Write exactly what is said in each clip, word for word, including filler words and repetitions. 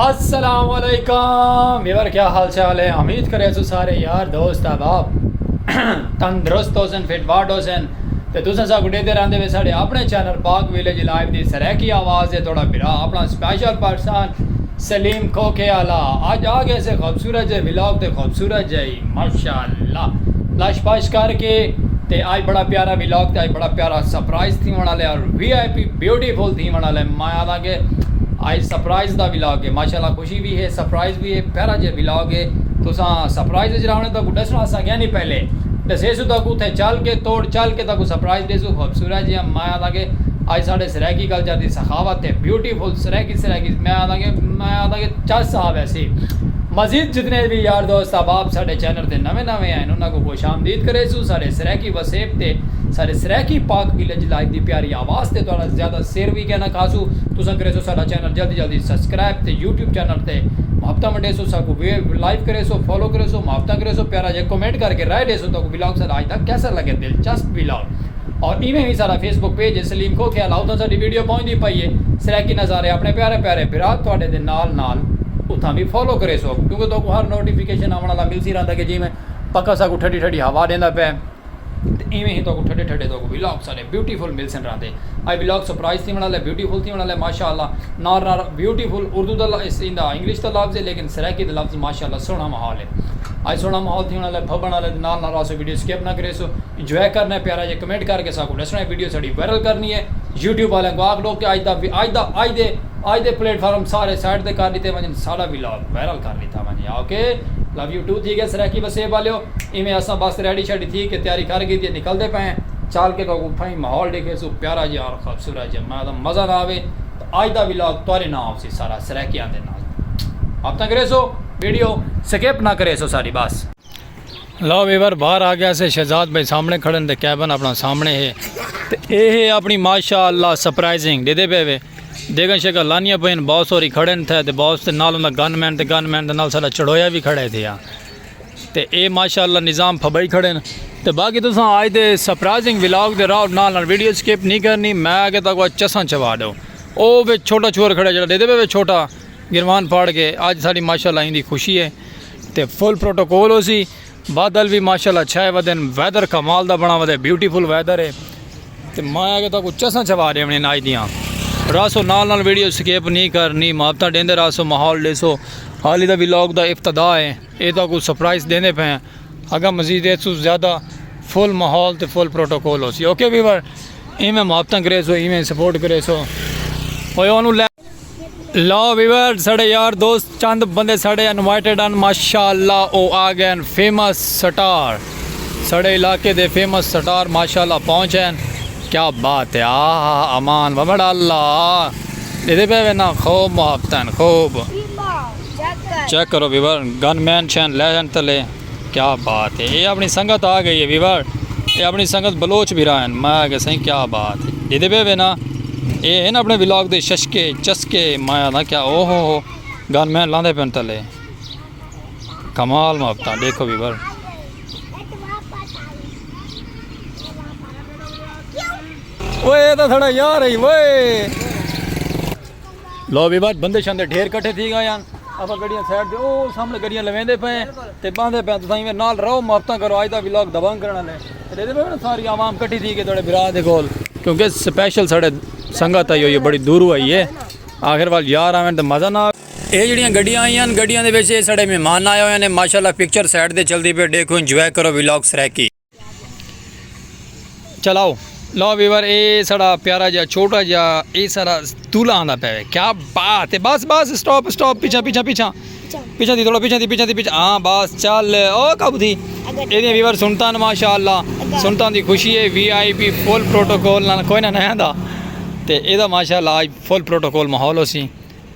السلام علیکم ویور، کیا حال چال ہے؟ امید کرے سو سارے یار دوست احباب تندرست ہو سن، فٹ فاٹ ہو سن۔ تے تساں ساکو ڈیدے رہندے وے ساڈے اپنے چینل پاک ویلیج لائیو دی سرائیکی آواز دے تھوڑا بھرا، اپنا سپیشل پرسن سلیم کھوکھے والا۔ اج آ گئے سے خوبصورت جے ولاگ تے خوبصورت جے، ماشاءاللہ، لش پش کر کے۔ تے اج بڑا پیارا ولاگ تے اج بڑا پیارا سرپرائز تھیون والا ہے اور وی آئی پی بیوٹیفل تھیون والا ہے۔ میں آدھا کہ اج سرپرائز دا ولاگ ہے، ماشاءاللہ خوشی بھی ہے، سرپرائز بھی ہے، پیارا جے ولاگ ہے۔ تساں سرپرائز وچ رہنے تاکو ڈسنا اساں کیا نہیں پہلے ڈسے سو تاکو اتھے چل کے توڑ چل کے تاکو سرپرائز دے سو خوبصورت جی۔ میں آدھا کہ اج ساڈے سرائیکی کلچر دی سخاوت ہے، بیوٹیفل سرائیکی، سرائیکی۔ میں آدھا کہ میں آدھا کہ چس آ ویسی مزید جتنے بھی یار دوست احباب ساڈے چینل تے نویں نویں ہیں، انہاں کو خوش آمدید کرے سو ساڈے سرائیکی وسیب تے، ساڈے سرائیکی پاک ویلیج لائیو دی پیاری آواز تے تہاڈا زیادہ سر وی کہنا کھاسو۔ تساں کرے سو ساڈا چینل جلدی جلدی سبسکرائب تے یوٹیوب چینل تے محبتاں ونڈے سو، ساکو وے-، لائیو کرے سو، فالو کرے سو، محبتاں کرے سو، پیارا جے کمنٹ کر کے رائے دے سو تاکو ولاگ ساڈا اج دا کیسا لگے، دلچسپ ولاگ۔ اور ایویں ہی سارا فیس بک پیج ہے سلیم کھوکھے والا، اتھاں ساڈی ویڈیو پہنچدی پئی ہے۔ سرائیکی نظارے اپنے پیارے پیارے بھرا تہاڈے دے نال نال اتھاں بھی فالو کرے سو، کیونکہ تہاکو ہر نوٹیفیکیشن آوݨ والا ملسی رہندا کہ جی میں پکا ساکو ٹھڈی ٹھڈی ہوا ݙیندا پئے۔ تے ایویں ہی تہاکو ٹھڈے ٹھڈے تہاکو ولاگ سارے بیوٹیفل ملسن رہندے۔ اج ولاگ سرپرائز تھیوݨ والا ہے، بیوٹیفل تھیوݨ والا ہے، ماشاءاللہ۔ نال نال بیوٹیفل اردو دا ل-، اس، ایندا انگلش دا لفظ ہے، لیکن سرائیکی دا لفظ ماشاءاللہ سوہݨا ماحول ہے۔ اج سوہݨا ماحول تھیوݨ والا ہے، بھبݨ والے دے نال نال راسو ویڈیو سکپ نہ کریسو، انجوائے کرنا ہے پیارا جے، کمنٹ کر کے ساکو ڈسنا ہے، ویڈیو ساڈی وائرل کرنی ہے۔ یوٹیوب والے کو آکھ ݙو کہ اج دا وی-، اج دا، اج دے، اج دے پلیٹ فارم سارے سائیڈ تے کر ݙتے ونڄن، ساڈا ولاگ وائرل کر ݙتا ونڄے۔ اوکے، لو یو ٹو تھی ڳئے سرائیکی وسیب والیو۔ ایویں اساں بس ریڈی شیڈی تھی کے تیاری کر گھدی ہے، نکلدے پئے ہیں۔ چل کے تہاکوں پھئیں ماحول ݙیکھیسوں، پیارا جیہا اور خوبصورت جیہا، میں آدھاں مزہ نہ آوے۔ تاں اج دا ولاگ تہاݙے نال ہوسی سارا سرائیکیاں دے نال۔ محبتاں کریسو، ویڈیو سکپ نہ کریسو ساݙی بس۔ لو ویور، باہر آ ڳیا سے، شہزاد بھائی سامݨے کھڑے ہن تے کیبن اپݨا سامݨے ہے۔ تے اے ہے اپݨی ماشاءاللہ سرپرائزنگ، ݙیہدے پئے وے۔ ݙیگھاں شیگھاں لانیاں پئین، باس ہوری کھڑے ہن اتھے تے باس دے نال انہاں گن مین تے گن مین دے نال ساݙا چڑھویا وی کھڑا ہے اتھے۔ تے اے ماشاءاللہ نظام پھبائی کھڑے ہن۔ تے باقی تساں اڄ دے سرپرائزنگ ولاگ دے راہو نال نال ویڈیو سکپ نہیں کرنی۔ میں اڳے تہاکوں اڄ چساں چوا ݙیوں۔ او وچ چھوٹا چھوہر کھڑا جیڑھا ݙیہدے پئے وے، چھوٹا گروان پھاڑ کے، اڄ ساݙی ماشاءاللہ ایندی خوشی ہے۔ تے فل پروٹوکول ہوسی۔ بادل وی ماشاءاللہ چھائے ودن، ویدر کمال دا بݨا ودے، بیوٹیفل ویدر ہے۔ تے میں اڳے تہاکوں چساں چوا ݙیوݨیاں اڄ دیاں۔ راسو نال نال ویڈیو سکپ نہیں کرنی، محبتاں ݙیندے راسو، ماحول ݙیسو۔ حالی دا ولاگ دا ابتدا ہے، اے تہاکوں سرپرائز ݙیندے پئے ہیں۔ اڳاں مزید ایس توں زیادہ فل ماحول تے فل پروٹوکول ہوسی۔ اوکے ویور، ایویں محبتاں کریسو، ایویں سپورٹ کریسو۔ اوئے اونوں لے لو ویور، ساݙے یار دوست چند بندے ساݙے انوائٹڈ ہن، ماشاءاللہ او آ ڳئے ہن فیمس سٹار، ساݙے علاقے دے فیمس سٹار ماشاءاللہ پہنچ ڳئے ہن۔ کیا بات ہے، آہا، امان ومڑ اللہ۔ ݙیہدے پئے وے نا، خوب محبتاں ہن، خوب۔ چیک کرو ویور، گن مین چھن، لیجنڈ تلے۔ کیا بات ہے، اے اپݨی سنگت آ ڳئی ہے ویور، اے اپݨی سنگت بلوچ بھرا ہن۔ میں آکھیا سائیں کیا بات ہے، ݙیہدے پئے وے نا، اے ہن اپݨے ولاگ دے ششکے چسکے۔ میں آکھدا کیا، او ہو ہو، گن مین لاندے پئن تلے۔ کمال محبتاں، ݙیکھو ویور۔ اوئے، اے تاں ساݙا یار ہے اوئے۔ لو ویور، بندے شندے ڈھیر کٹھے تھی ڳئے ہن۔ اپاں گڈیاں سائیڈ تے، او سامݨے گڈیاں لویندے پئے ہیں تے ٻاہندے پئے ہیں۔ تساں ایویں نال رہو، محبتاں کرو، اڄ دا ولاگ دبنگ کرݨ والے۔ تے ݙیہدے پئے نا ساری عوام کٹھی تھی کے تہاݙے بھرا دے کول، کیونکہ سپیشل ساݙے سنگت آئی ہوئی ہے، بڑی دوروں آئی ہے۔ آخر وال یار آون تے مزہ نہ آوے۔ اے جیڑھیاں گڈیاں آئیاں ہن، گڈیاں دے وچ اے ساݙے مہمان آئے ہوئے نے۔ ماشاءاللہ پکچر سائیڈ تے چلدی پئی، ݙیکھو، انجوائے کرو ولاگ سرائیکی۔ چلاؤ۔ لو ویور، اے ساݙا پیارا جیہا چھوٹا جیہا اے ساݙا دولہا آندا پیا ہے۔ کیا بات ہے۔ بس، بس، سٹاپ، سٹاپ، پچھاں، پچھاں، پچھاں۔ پچھاں تھی، تھوڑا پچھاں تھی، پچھاں تھی، پچھاں۔ ہاں، بس، چل۔ او قابو تھی۔ ایندیاں ویور سنتاں ہن، ماشاءاللہ۔ سنتاں دی خوشی ہے، وی آئی پی فل پروٹوکول نال کوئی نہ نہ آندا۔ تے ایدا ماشاءاللہ اڄ فل پروٹوکول ماحول ہوسی۔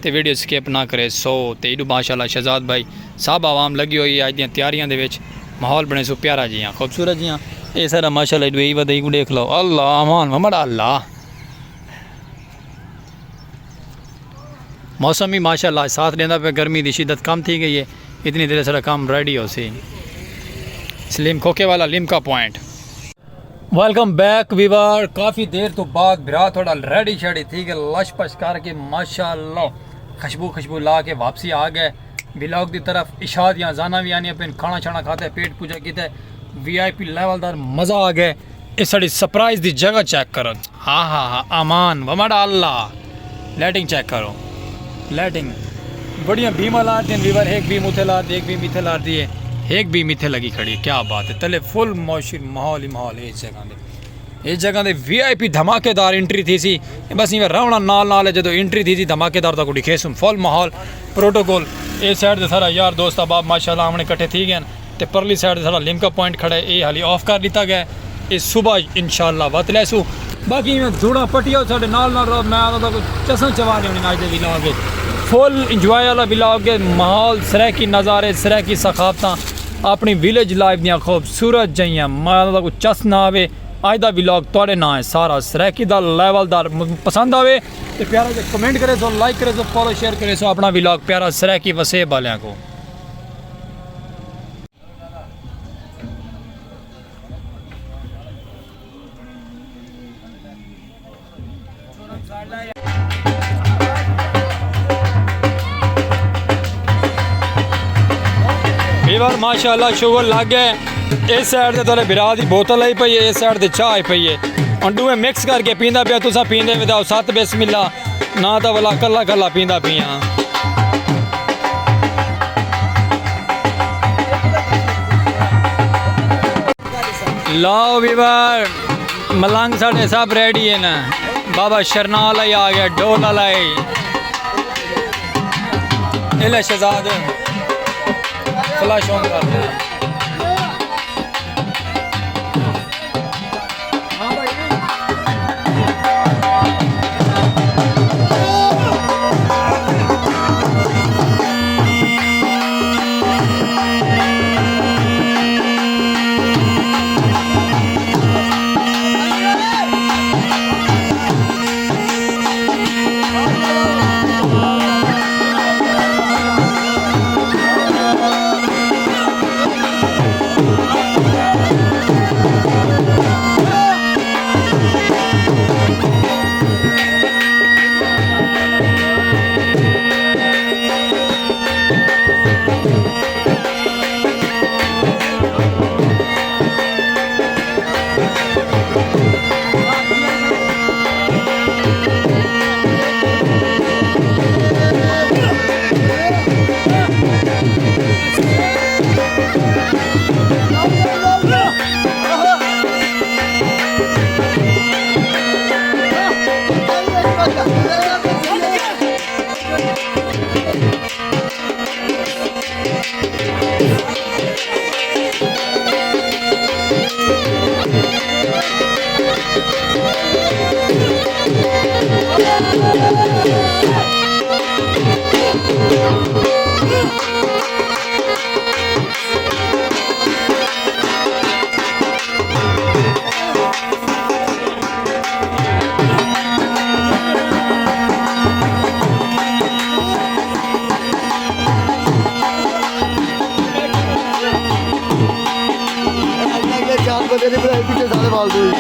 تے ویڈیو سکپ نہ کریسو۔ تے ایݙو ماشاءاللہ شہزاد بھائی سب عوام لڳی ہوئی ہے اڄ دیاں تیاریاں دے وچ۔ ماحول بݨیسو پیارا جیہاں، خوبصورت جیہاں۔ اے سارا ماشاءاللہ ایݙو ایودا ایکوں ݙیکھ لو۔ اللہ امان محمد اللہ۔ موسم وی ماشاءاللہ ساتھ ݙیندا پیا، گرمی دی شدت کم تھی ڳئی ہے۔ اتنی دیر سارا کم ریڈی ہوسی۔ سلیم کھوکھے والا، لیمکا پوائنٹ۔ ویلکم بیک ویور، کافی دیر تو بعد بھرا تھوڑا ریڈی شیڈی تھی کے لش پش کر کے ماشاءاللہ خوشبو خوشبو لا کے واپسی آ گئے۔ ولاگ دی طرف عشاء دیاں اذاناں وی آنیاں پئین، کھانا شانا کھاتے، پیٹ پوجا کیتے، وی آئی پی لیول دار مزہ آ گئے۔ اے ساݙی سرپرائز دی جگہ چیک کرو۔ ہا ہا ہا، امان ومڑ اللہ۔ لائٹنگ چیک کرو، لائٹنگ بڑیاں بیماں لا ݙتین ویور، ہک بیم اتھے لا ݙتی، ہک بیم اتھے لا ݙتی ہے، ہک بیم اتھے لڳی کھڑی ہے۔ کیا بات ہے، تلے فل موشی ماحول ہی ماحول ہے اس جگہ دے۔ اس جگہ دے وی آئی پی دھماکے دار انٹری تھیسی۔ بس ایویں راوݨا نال نال ہے، جدوں انٹری تھیسی دھماکے دار تہاکوں ݙکھیسوں فل ماحول، پروٹوکول۔ اے سائیڈ تے سارا یار دوست احباب ماشاءاللہ آوݨے اکٹھے تھی ڳئے ہن۔ تے پرلی سائیڈ تے ساݙا لمکا پوائنٹ کھڑا ہے، اے حالی آف کر ݙتا ڳیا ہے۔ اے صبح انشاءاللہ وت لیسوں۔ باقی ایویں دھوڑاں پٹیاں ساݙے نال نال رہو، میں آہدا تہاکوں چساں چوا ݙیوݨی اڄ دے ولاگ وچ۔ فل انجوائے والا ولاگ ہے، ماحول، سرائیکی نظارے، سرائیکی ثقافتاں، اپݨی ولیج لائف دیاں خوبصورت جئیاں۔ میں آہدا تہاکوں چس نہ آوے، اڄ دا ولاگ تہاݙے نال ہے سارا سرائیکی دا لیول دار۔ م-، پسند آوے تے پیارا جیہا کمنٹ کریسو، لائک کریسو، فالو شیئر کریسو اپݨا ولاگ پیارا سرائیکی وسیب والیاں کوں۔ ویور ماشاءاللہ شغل لڳ ڳئے۔ اس سائیڈ تے تہاݙے بھرا دی بوتل آئی پئی ہے، اس سائیڈ تے چاہ آئی پئی ہے۔ ہݨ ݙوہیں مکس کر کے پیندا پیا، تساں پیندے وے تاں ست بسم اللہ، نہ تاں ولا کلھا کلھا پیندا پیاں۔ لو ویور، ملنگ ساݙے سب ریڈی ہن۔ بابا شرنال آئی آ ڳیا، ڈول والا آئی۔ اے لے شہزاد، فلاش آن کر دے۔ اڳلے چار بندے دی بݨائی، پچھے سارے فالتو ہی۔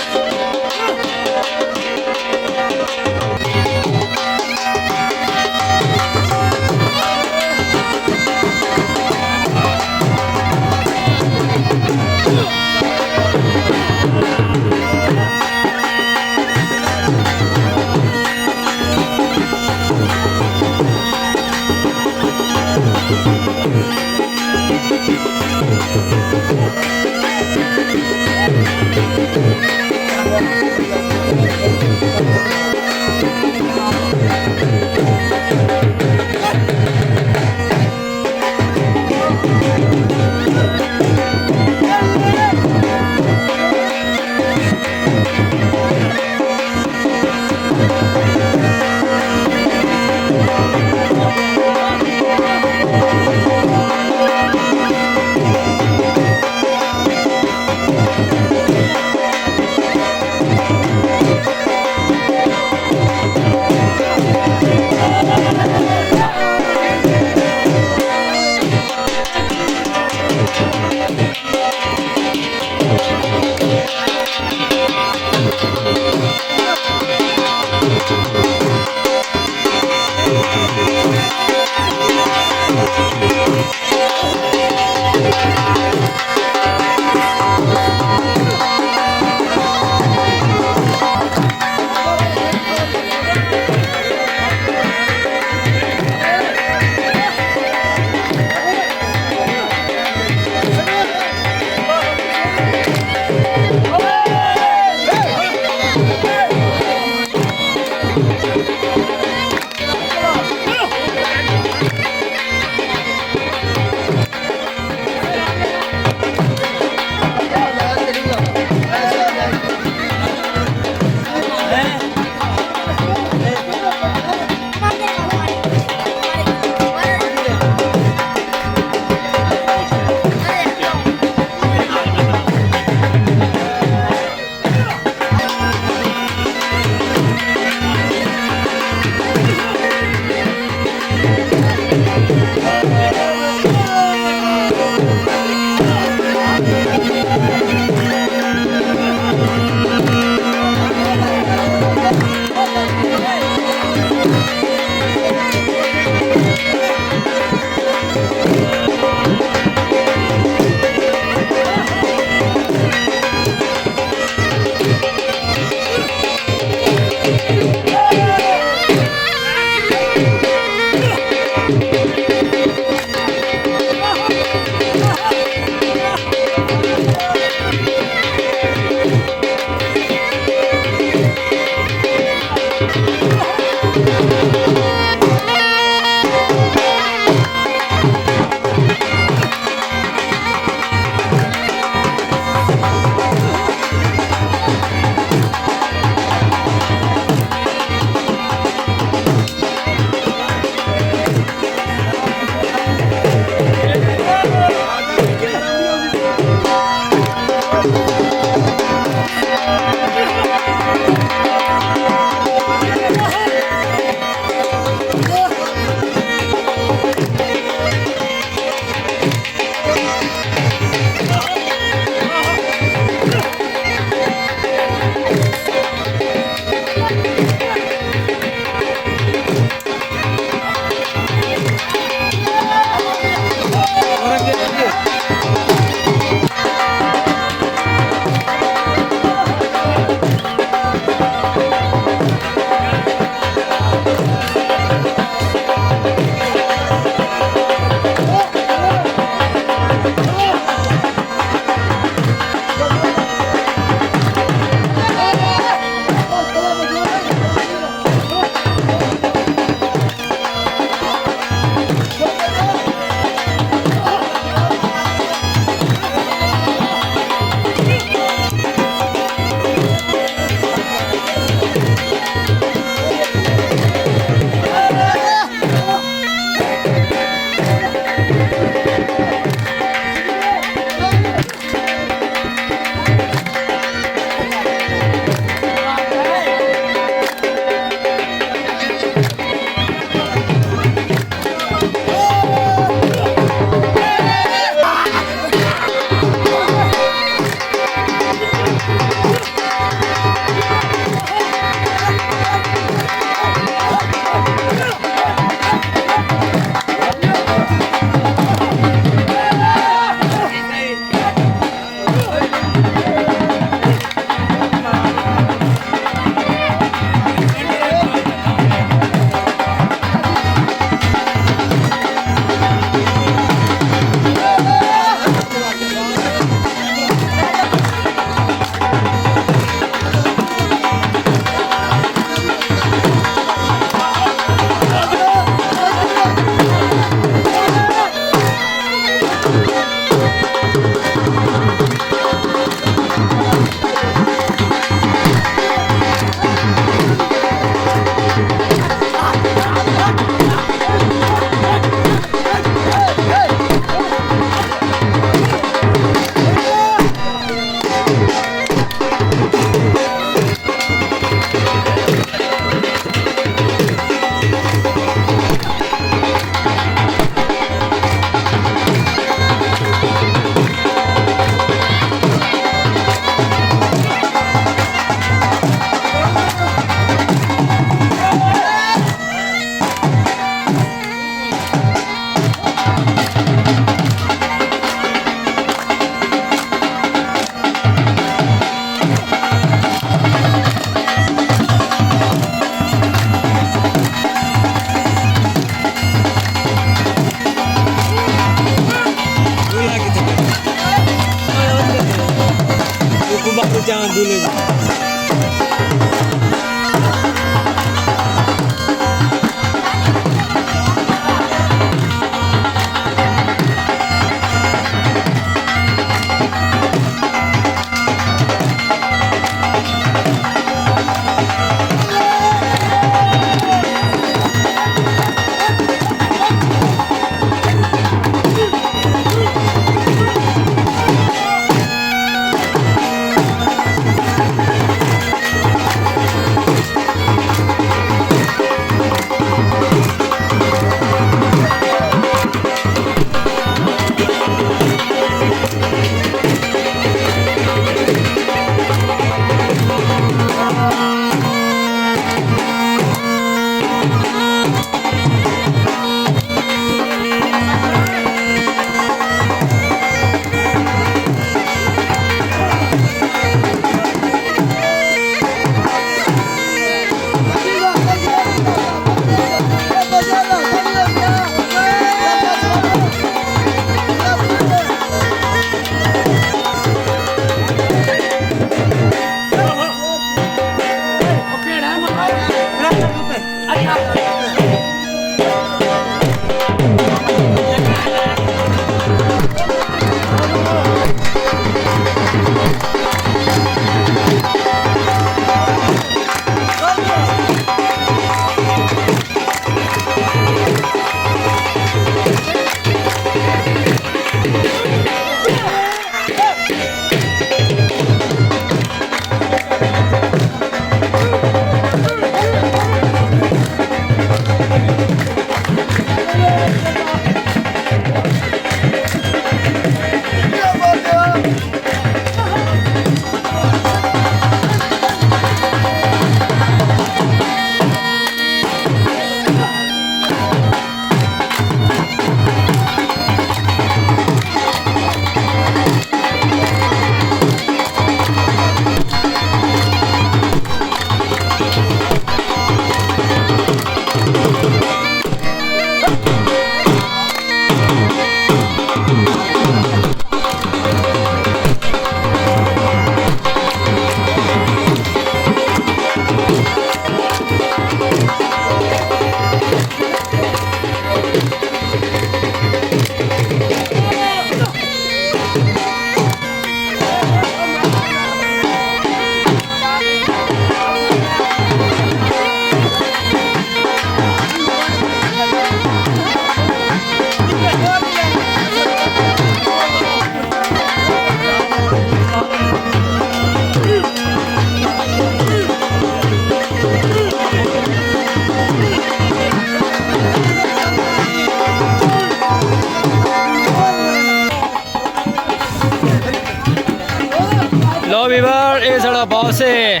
لو ویور، اے ساڑا باس ہے۔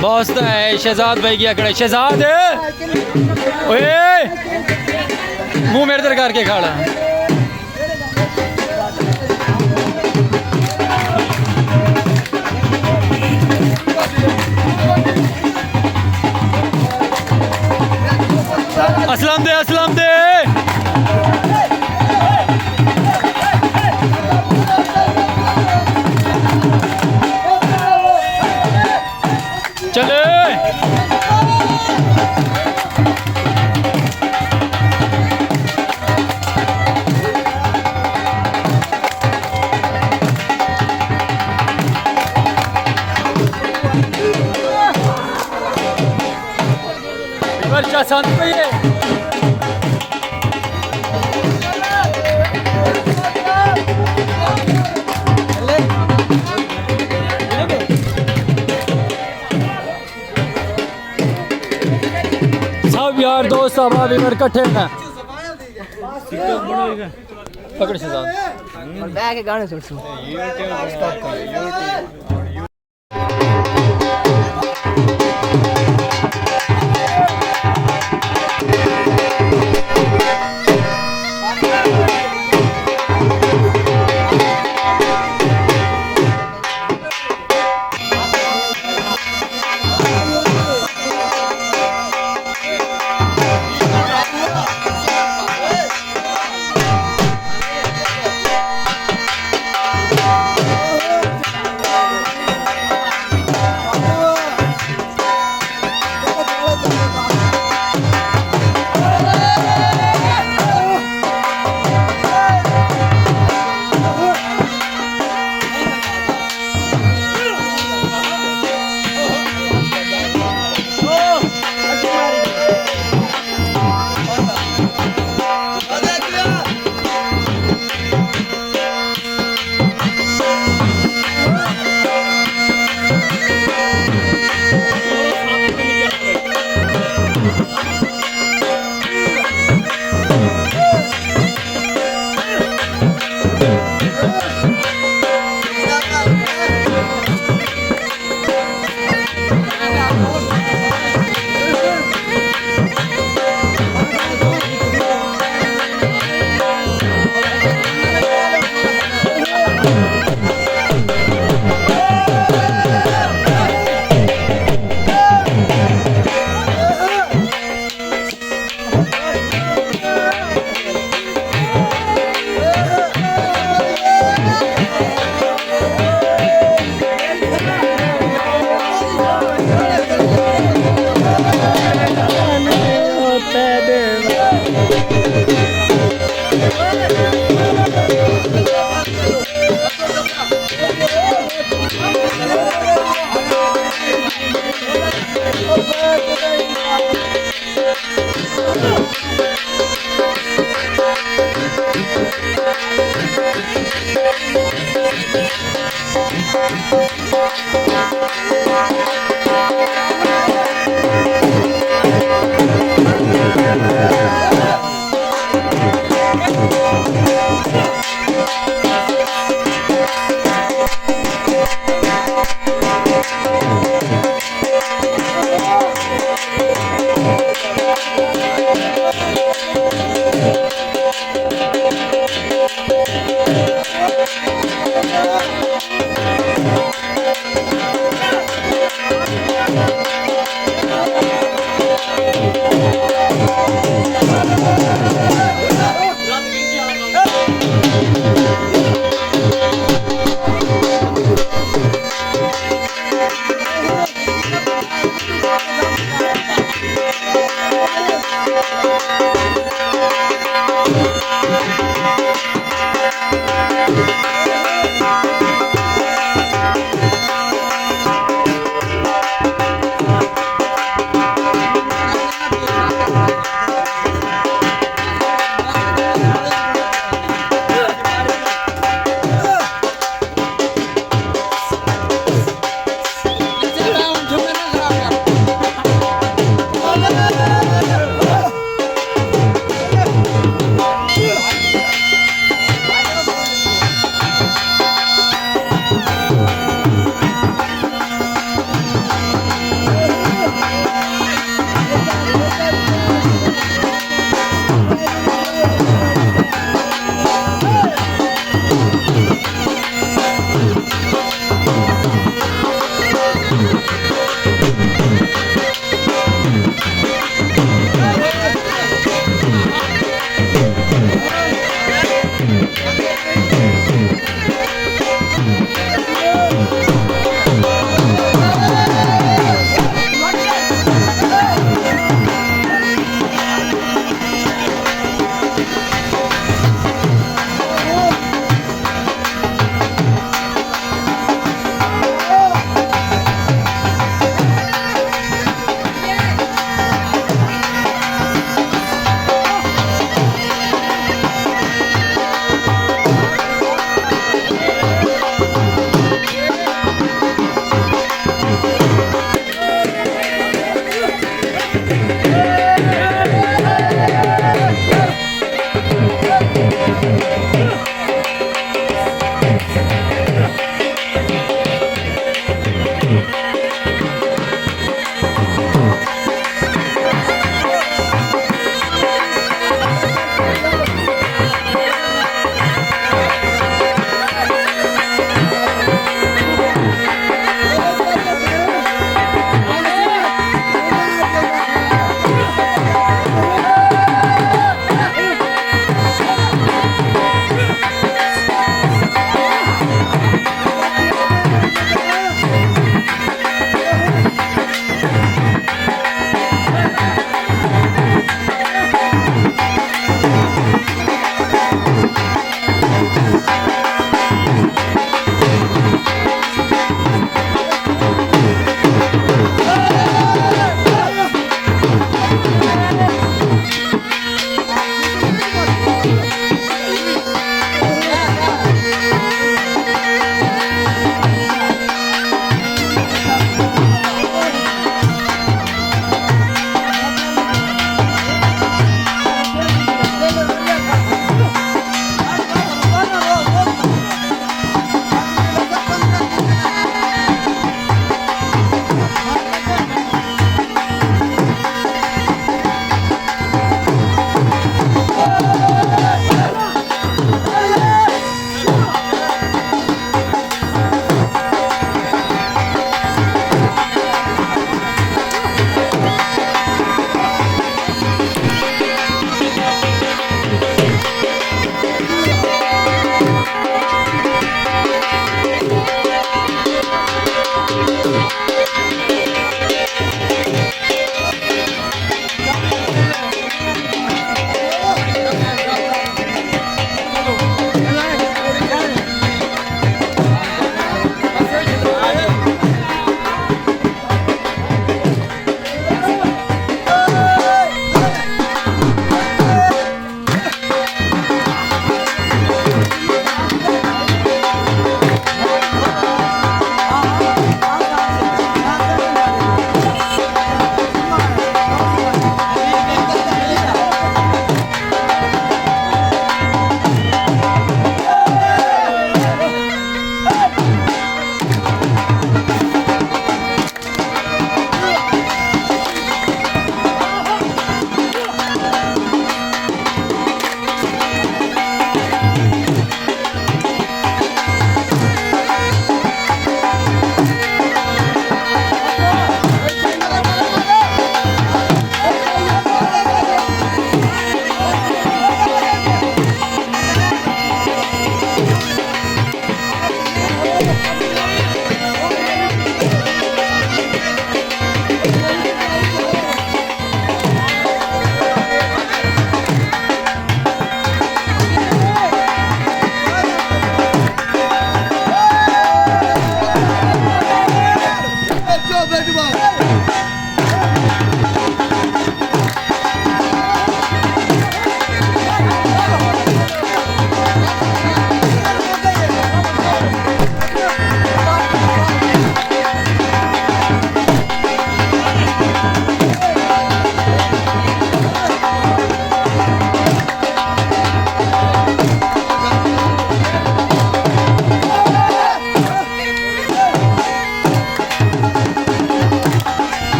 باس دا ہے شہزاد بھائی، کیا کھڑے شہزاد؟ اوئے، منہ میرے در کر کے کھڑا۔ اسلم دے، اسلم دے۔ چلے۔ ورشا سانت پئی ہے۔ سب یار دوست احباب ادھر اکٹھے ہیں۔ پکڑ شہزاد۔ اور بہ کے گانے سن سن۔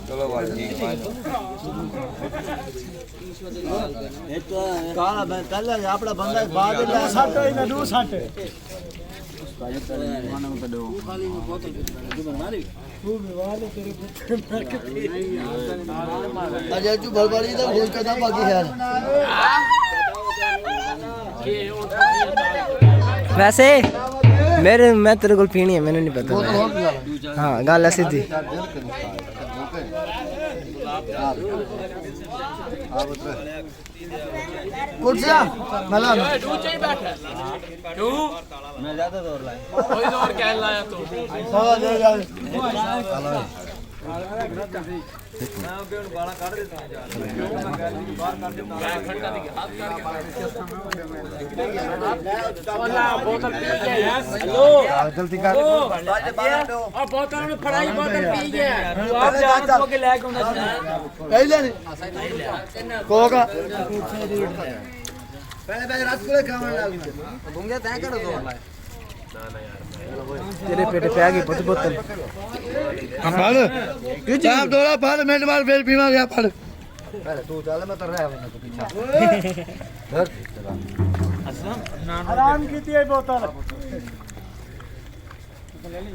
چلو بھائی ٹھیک ہے۔ کالا میں پہلے اپنا بندہ بعد میں سٹ ہوئی میں دو سٹ۔ اجے تو بھلبالی دا فون کرنا باقی خیر۔ ویسے میرے، میں تیرے کول پینی ہے، مینوں نہیں پتہ۔ ہاں، گل ہے سیدھی۔ کرسیاں بھلا میں۔ کیوں؟ میں زیادہ زور لایا۔ کوئی زور کہہ لایا تو؟ سوا دے یار۔ بوتل پی کے۔ ہلو۔ جلدی کر۔ آ بوتل میں پھڑائی، بوتل پی گیا۔ آپ جاؤ تو کے لے کے آنا۔ پہلے نہیں۔ کوکا۔ پہلے پہلے رسگلے کھاون لگ گئے۔ گنگے تیں کرو زور لائے۔ تیرے پیٹ پہ آ گئی پت بوتل۔ پھڑ۔ صاحب دوڑا پھڑ، منٹ بعد پھر پیواں گیا پھڑ۔ پہلے تو چل، میں تو رہ ونجاں تو پیچھے۔ حرام کیتی ہے بوتل۔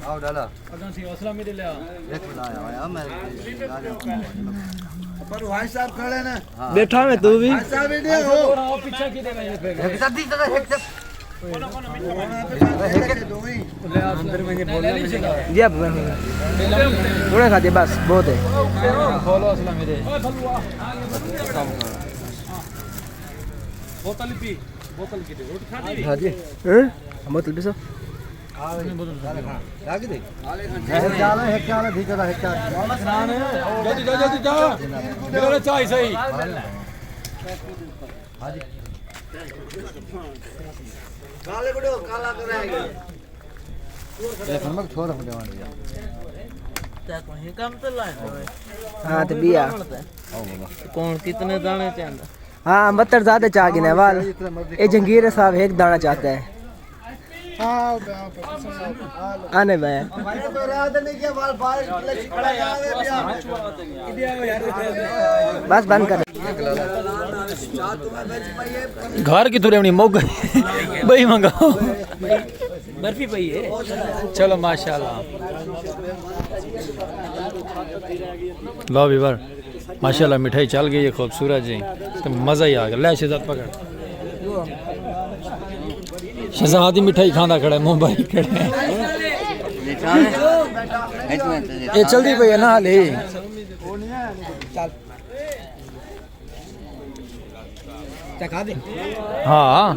آؤ ڈالا۔ اگاں سی حوصلہ میرے لیا۔ ایک بنا آیا ہوا میں۔ پر بھائی صاحب کھڑے نا۔ ہاں۔ بیٹھا میں تو بھی۔ بھائی صاحب ادھر ہو۔ پیچھے کی دے میں پھر۔ ایک سدی تو ایک۔ جی اب میں ہوں۔ انہیں کھا دے بس بہت ہے۔ بولو اسلام میرے۔ بوتل پی۔ بوتل کی دے۔ روٹی کھا دی؟ ہاں جی۔ ہاں؟ بوتل پی سو۔ جلدی جا، جلدی جا۔ میرا چائے صحیح۔ کالے بڑو، کالا تو رہ گیا۔ اے فرمک چھوڑ ہو جوان یار۔ تے کوئی کم تے لائے ہوئے۔ ہاں تے بیا۔ آؤ بابا۔ کون کتنے دانے چاہندا؟ ہاں، متر زیادہ چاہ گنے وال۔ اے جنگیر صاحب ایک دانا چاہتا ہے۔ آنے بھائی۔ بس بند کر۔ گھر کتھوں ݙیوݨی مڳ ٻئی منگاؤ۔ برفی پئی ہے۔ چلو ماشاءاللہ۔ لو ویور، ماشاءاللہ مٹھائی چل ڳئی ہے خوبصورت جی۔ تے مزہ ہی آ ڳیا۔ لے شہزاد پکڑ۔ شہزاد ہی مٹھائی کھاندا کھڑا ہے، منہ بھاری کھڑا ہے۔ اے چلدی پئی ہے نا حالی۔ چکھا دے۔ ہاں۔